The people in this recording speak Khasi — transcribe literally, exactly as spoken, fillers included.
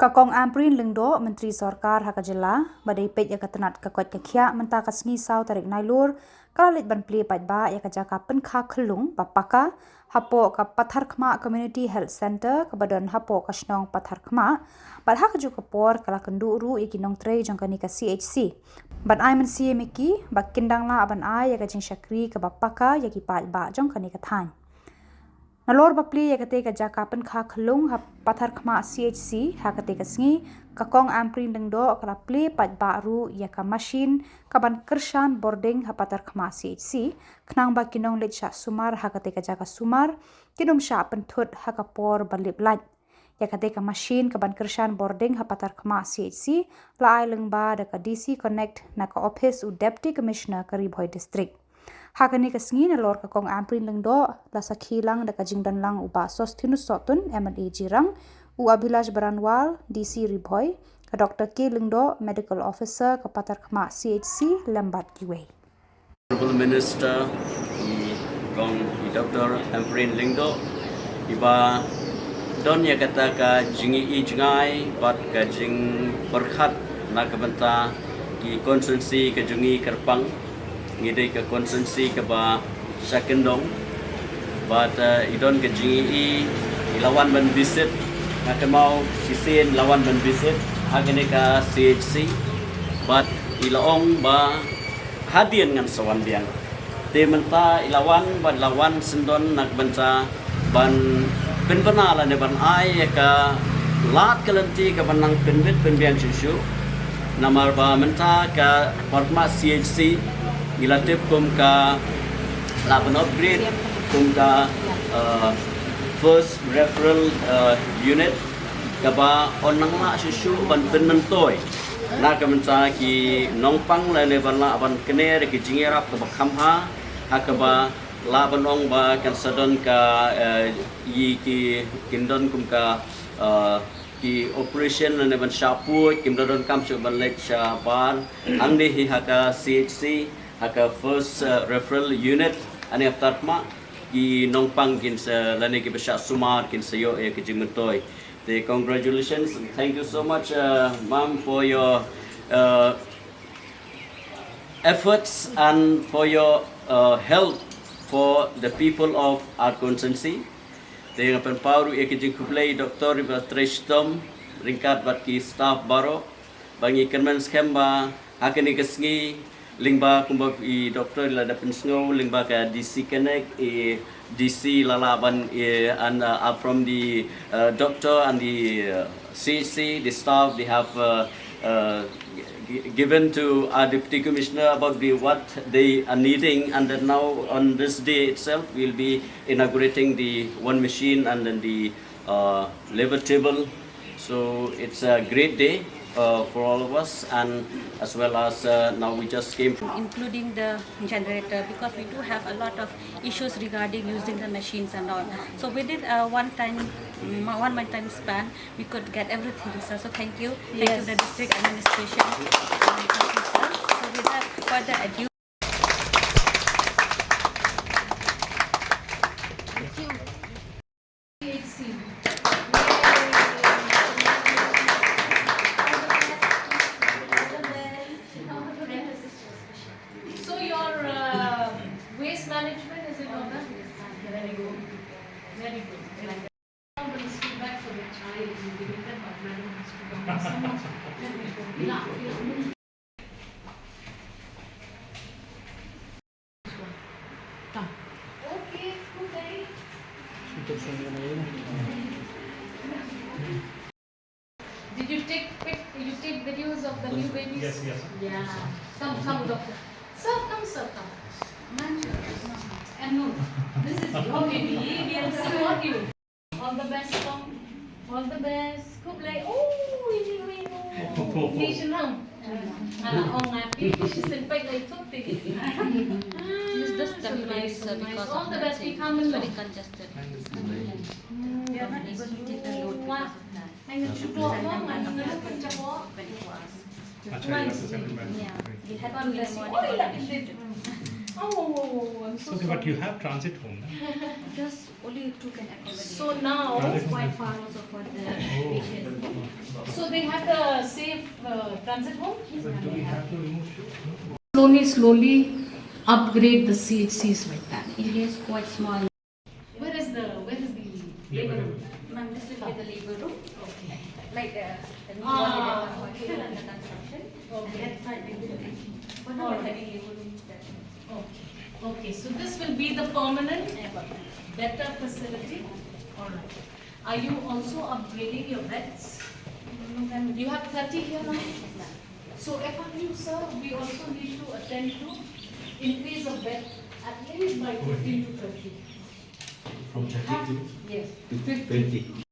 Ka Kong Ampareen Lyngdoh, Myntri Sorkar ha ka jylla, ba dei peit ïa ka tnat ka koit ka khiah, mynta ka sngi saw tarik Nailur, ka la leit ban plie paidbah ïa ka jaka pynkha khyllung ba paka, hapoh ka Patharkhmah Community Health Centre, kaba don hapoh ka shnong Patharkhmah, bad ha kajuh ka por ka la kynduh ruh ïa ki nongtrei jong kane ka C H C ban ai mynsiem ïa ki ba kin dang lah ban ai ïa ka jingshakri kaba paka ïa ki paidbah jong kane ka thaiñ. Nalor ba plie ïa katei ka jaka pynkha khyllung ha Patharkhmah C H C ha katei ka sngi, ka Kong Ampareen Lyngdoh ka la plie paidbah ruh ïa ka mashin kaban kyrshan bording ha Patharkhmah C H C, khnang ba ki nongleit shah sumar ha katei ka jaka sumar kin ym shah pynthut ha ka por ba lip lait. Ïa katei ka mashin kaban kyrshan bording ha Patharkhmah C H C la ai lyngba da ka D C Connect na ka ophis u Deputy Commissioner ka Ri Bhoi District. Ha kane ka sngi, nalor ka Kong Ampareen Lyngdoh la sakhi lang da ka jingdon lang u Bah Sosthenes Sohtun, M L A Jirang, u Abhilash Baranwal, D C Ri Bhoi, ka Doctor K Lyngdoh, Medical Officer ka Patharkhmah C H C, lem bad kiwei. Honorable Minister, i Kong, i Doctor Ampareen Lyngdoh, iba don ïa kata ka jingïohi jngai bad ka jingpyrkhat na ka bynta ki constituency ka jong ngi kyrpang. Ngi dei ka constituency kaba sha kyndong. Bad, eh, i don ka jingïohi, i la wan ban visit, nga kynmaw shisien i la wan ban visit ha kane ka C H C. Bad i la ong ba hadien ngan sa wan biang. Te mynta i la wan, bad la wan syndon na ka bynta ban pynbna lane ban ai ïa ka lad ka lynti kaban nang pynbit pynbiang shuh shuh. Namar ba mynta ka Patharkhmah C H C ngi la tip kum ka la ban upgrade kum ka, uh, first referral, uh, unit kaba yn nang lah shuh shuh ban pynmyntoi na ka bynta ki nongpang lane ban lah ban kner ïa ki jingïarap kaba kham bha, ha kaba lah ban ong ba kan sa don ka, eh, ïa ki, kin don kum ka, eh, ki operation lane ban shah pud, kim da donkam shuh ban leit shabar. Hangne hi ha ka C H C, ha ka first, eh, referral unit, hangne ha Patharkhmah, ki nongpang kin sa, lane kiba shah sumar kin sa ïoh ïa ki jingmyntoi. Te congratulations and thank you so much, uh, ma'am, for your, uh, efforts and for your, uh, help for the people of our constituency. Te nga pynpaw ruh ïa ki jingkhublei Doctor iba trei shitom ryngkat bad ki staff baroh. Ba ngi kyrmen skhem ba ha kane ka sngi lyngba kumba i Doctor i la da pynsngew lyngba ka D C Connect, i D C la lah ban, i, and, uh, uh, from the, uh, Doctor and the, uh, C H C, the staff, they have, uh, uh, gi- given to our Deputy Commissioner about the what they are needing, and then now on this day itself, we'll be inaugurating the one machine and then the, uh, lever table. So it's a great day, uh, for all of us, and as well as, uh, now we just came from including the generator, because we do have a lot of issues regarding using the machines and all. So within a one time, mm, one month time span, we could get everything, sir. So thank you. Thank you, yes, the district administration. Um, thank you, sir. So without further ado, so your, uh, waste management is in order? Very good. Very good. Very good. Feedback for the child motivated by Madam Hospital. Come. Okay, okay. Did you take pic, you take videos of the new babies? Yes, yes. Yeah. Come, come, doctor. Sir, come, sir, come. And no, this is your baby. We will support you. All the best, Tom. All the best. Khublei. Oh, ui, ui, ui, ui. Ni shnong. Ala ong api, shi sempet lai thuk ti. Use this temporary, sir, because all the best. It's very congested. We are not able to take the load because of that. Thank you. Twenty-four hours. Actually, that's the same. Yeah. We had two in the morning, one in the afternoon. Oh, oh, oh, oh, I'm so sorry. Okay, but you have transit home, no? Because only two can accommodate. So now, quite far also for the patients. So So they have the safe uh, transit home? Slowly, slowly upgrade the C H Cs like that. It is quite small. Where is the where is the labor room? Ma'am, this will be the labor room. Okay. Like uh, the new one, ah, okay, still under construction. Okay. And that side will be the kitchen. For now, we're having labor room there. Okay. Okay. So this will be the permanent, better facility. All right. Are you also upgrading your beds? You have thirty here now? So F R U, sir, we also need to attend to increase of bed at least by fifteen to thirty. From thirty to? Yes. To twenty.